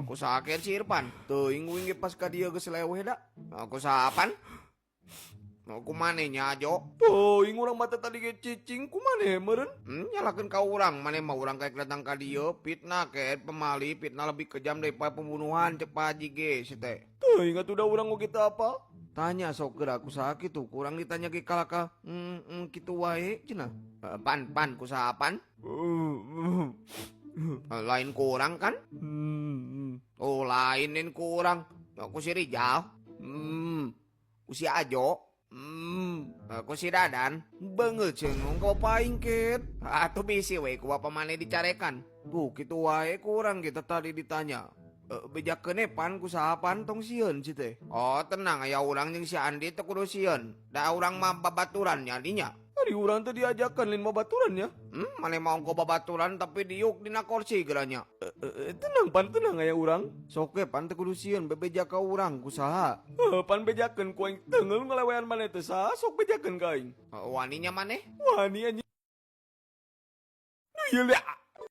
Ku saha Ket si Irfan? Teuing uing ge pas ka dieu geus leweh da. Ku saha pan? Ku maneh nya Jo? Teuing urang mah tadi ge cicing ku maneh meureun. Nyalahkeun ka urang, maneh mah urang kaek datang ka dieu, fitnah Ket, pamali, fitnah lebih kejam daripada pembunuhan cek Pak Haji ge si teh. Teuing atuh da urang oge teu apal. Tanya sok geura ku saha kitu, ku urang ditanya ge kalakah kitu wae cenah. Pan pan ku saha pan? Lain ku urang kan? Oh lain ku urang. Ku si Rijal. Ku si Ajo. Ku si Dadan. Beungeut cenung ka bapa aing Ket. Atuh bisi we ku bapa maneh dicarekan. Tuh kitu wae ku urang ge tadi ditanya. Bejakeun we pan ku saha pan tong sieun si teh. Oh tenang aya urang jeung si Andi teu kudu sieun. Da urang mah babaturan nya dinya. Ari urang teh diajakan lain babaturan nya. Maneh mah ongkoh babaturan tapi diuk dina kursi geura nya. Tenang pan tenang aya urang. Sok we pan teu kudu sieun bebeja ka urang ku saha. Pan bejakeun ku aing teunggeul ngalewean maneh teh saha sok bejakeun ka aing. Wani nya maneh? Wani anjing. Nu ieu.